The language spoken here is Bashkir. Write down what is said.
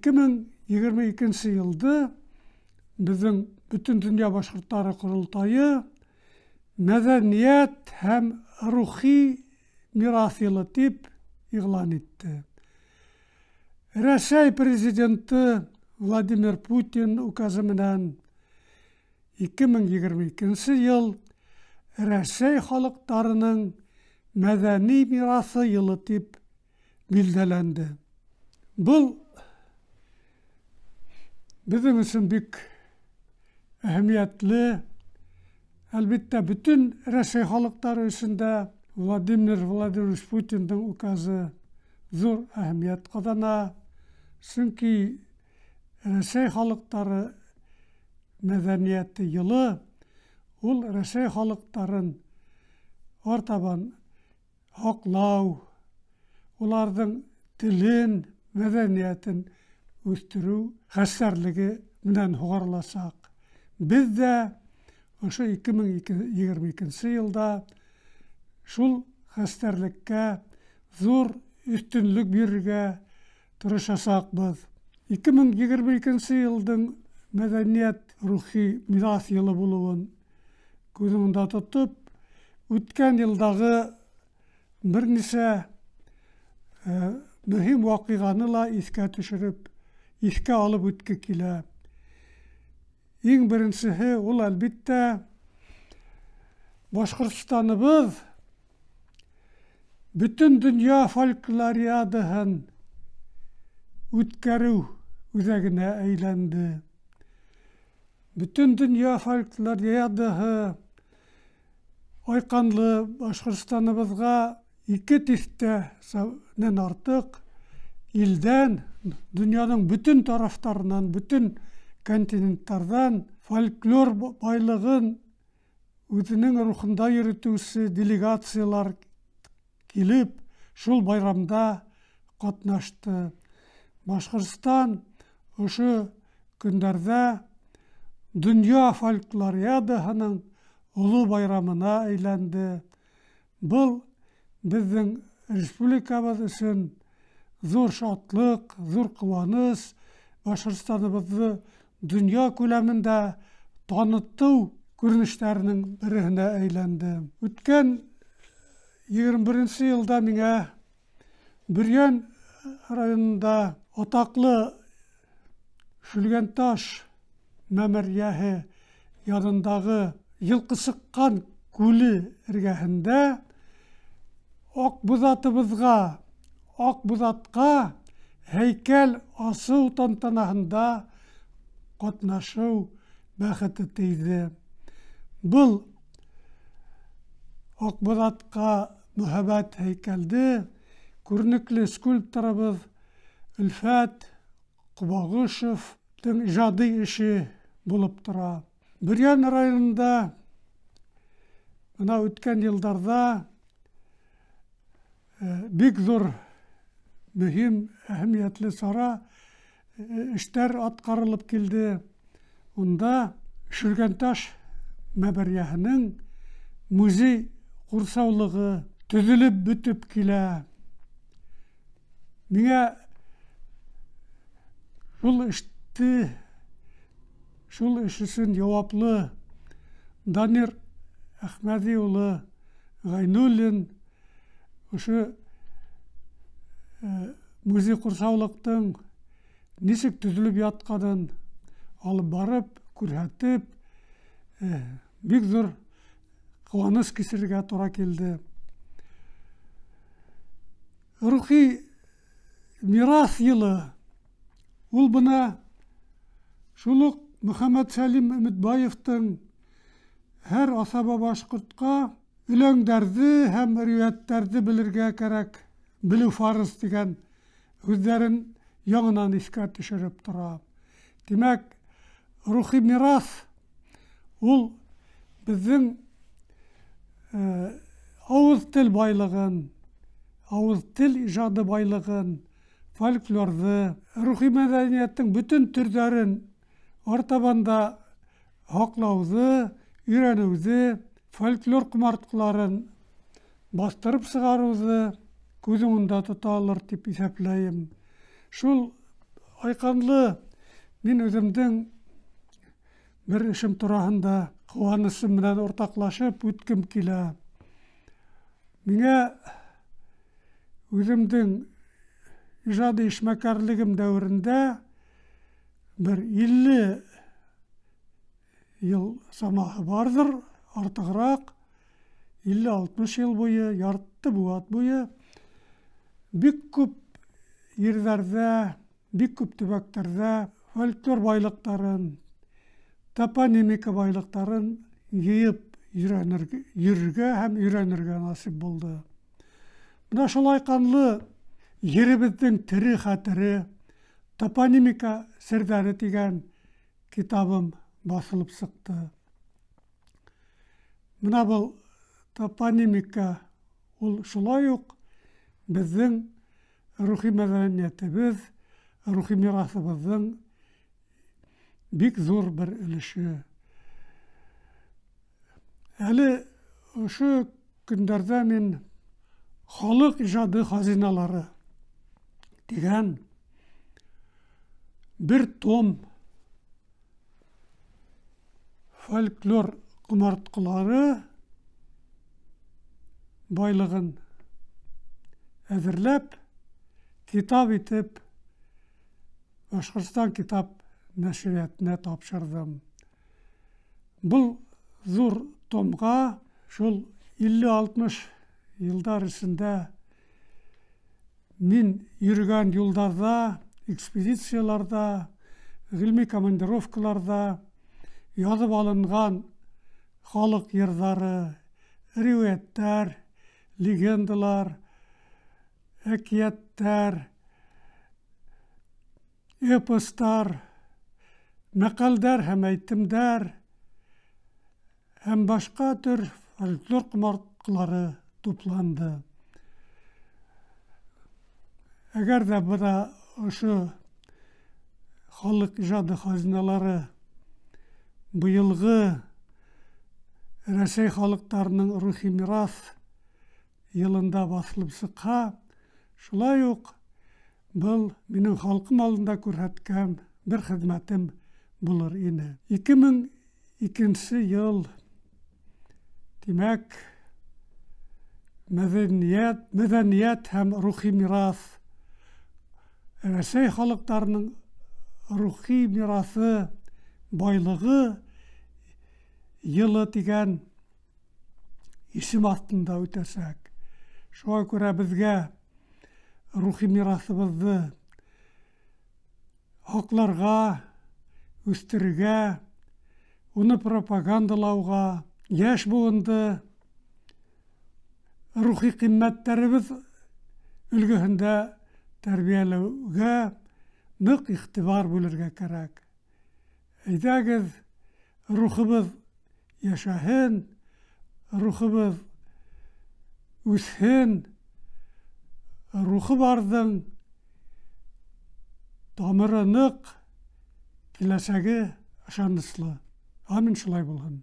2022 йылды беҙҙең Бөтөн донъя башҡорттары ҡоролтайы мәҙәниәт һәм рухи мираҫ йылы тип иғлан итте. Рәсәй президенты Владимир Путин указы менән 2022 йыл Рәсәй халыҡтарының мәҙәни мираҫы йылы тип билдәләнде. Был беҙҙең өсөн бик әһәмиәтле, әлбиттә, бөтөн Рәсәй халыҡтары өсөн дә Владимир Владимирович Путиндың указы ҙур әһәмиәт ҡаҙана, сөнки Рәсәй халыҡтары мәҙәниәте йылы ул Рәсәй халыҡтарын артабан һаҡлау, уларҙың телен, мәҙәниәтен үҫтереү хәстәрлеге менән һуғарыласаҡ. Беҙ ҙә ошо 2022 йылда шул хәстәрлеккә ҙур өҫтөнлөк бирергә тырышасаҡбыҙ. 2022 йылдың мәҙәниәт рухи мираҫ йылы булыуын күҙ уңында тотоп, үткән йылдағы бер нисә мөһим ваҡиғаны ла иҫкә төшөрөп, иҫкә алып үтке килә. Иң беренсеһе ул, әлбиттә, Башҡортостаныбыҙ бөтөн донъя фольклориадаһын үткәреү үҙәгенә әйләнде. Бөтөн донъя фольклориадаһы айҡанлы Башҡортостаныбыҙға 2 тиҫтәнән артыҡ илдән, донъяның бөтөн тарафтарынан, бөтөн континенттарҙан фольклор байлығын үҙенең рухында йөрөтөүсе делегациялар килеп, шул байрамда ҡатнашты. Башҡортостан ошо көндәрҙә донъя фольклориадаһының оло байрамына әйләнде. Был беҙҙең республикабыҙ өсөн ҙур шатлыҡ, ҙур ҡыуаныс, Башҡортостаныбыҙҙы донъя күләмендә танытыу күренештәренең береһенә әйләнде. Үткән 21 йылда миңә Бөрйән районында атаҡлы Шүлгәнташ мәмерйәһе янындағы Йылҡысыҡҡан күле эргәһендә Аҡбуҙатыбыҙға, Аҡбуҙатҡа һәйкәл асыу тантанаһында ҡатнашыу бәхете тейҙе. Был Аҡбуҙатҡа мөһабәт һәйкәлде күренекле скульпторыбыҙ Өлфәт Ҡобағышевтың ижади эше булып тора. Бөрйән районында бына үткән йылдарҙа бик ҙур мөһим, әһәмиәтле сара, эштәр атҡарылып килде. Унда Шүлгәнташ мәмерйәһенең музей ҡурсаулығы төҙөлөп бөтөп килә. Миңә шул эште, шул эш өсөн яуаплы Данир Әхмәҙи улы Ғәйнуллин ошо музей ҡурсаулыҡтың нисек төҙөлөп ятҡанын алып барып, күрһәтеп, бик ҙур ҡыуаныс кисерергә тура килде. Рухи мираҫ йылы ул бына шул уҡ Мөхәммәтсәлим Өмөтбаевтың һәр аҫаба башҡортҡа өләңдәрҙе һәм риүәттәрҙе белергә кәрәк, белеү фарыз тигән һүҙҙәрен яңынан иҫкә төшөрөп тора. Тимәк, рухи мираҫ ул беҙҙең ауыҙ тел байлығын, ауыҙ тел ижады байлығын, фольклорҙы, рухи мәҙәниәттең бөтөн төрҙәрен артабан да һаҡлауҙы, өйрәнеүҙе, фольклор ҡомартҡыларын баҫтырып сығарыуҙы күҙ уңында тоталыр тип иҫәпләйем. Шул айҡанлы мин үҙемдең бер эшем тураһында ҡыуанысым менән уртаҡлашып үткем килә. Миңә үҙемдең ижади эшмәкәрлегем дәүерендә бер 50 йыл самаһы барҙыр, артығыраҡ, 50-60 йыл буйы, ярты быуат буйы бик күп ерҙәрҙә, бик күп төбәктәрҙә фольклор байлыҡтарын, топонимика байлыҡтарын йыйып йөрөргә һәм өйрәнергә насип булды. Бына шулай ҡанлы еребеҙҙең тере хәтере, топонимика серҙәре тигән китабым баҫылып сыҡты. Бына был топонимика ул шулай уҡ беҙҙең рухи мәҙәниәтебеҙ, рухи мираҫыбыҙҙың бик ҙур бер өлөшө. Әле ошо көндәрҙә мин халыҡ ижады хазиналары тигән бер том фольклор ҡомартҡылары байлығын әҙерләп, китап итеп Башҡортостан китап нәшриәтенә тапшырҙым. Был ҙур томға шул 50-60 йылдар эсендә мин йөрөгән юлдарҙа, экспедицияларҙа, ғилми командировкаларҙа яҙып алынған халыҡ йырҙары, риүәйәттәр, легендалар, әкиәттәр, эпостар, мәҡәлдәр һәм әйтемдәр һәм башҡа төр фольклор ҡомартҡылары тупланды. Әгәр ҙә бына ошо халыҡ ижады хазиналары быйылғы Рәсәй халыҡтарының рухи мираҫ йылында баҫылып сыҡһа, шулай уҡ был минең халҡым алдында күрһәткән бер хеҙмәтем булыр ине. 2002 йыл, тимәк, мәҙәниәт һәм рухи мираҫ, Рәсәй халыҡтарының рухи мираҫы байлығы йылы тигән исем аҫтында үтәсәк. Шуға күрә беҙгә рухи мираҫыбыҙҙы һаҡларға, үҫтерергә, уны пропагандалауға, йәш быуынды рухи ҡиммәттәребеҙ өлгөһөндә тәрбиәләүгә ныҡ иғтибар бүлергә кәрәк. Әйҙәгеҙ, рухыбыҙ йәшәһен, рухыбыҙ үҫһен, рухы барҙың тамыры ныҡ, киләсәге ышаныслы. Амин, шулай булһын.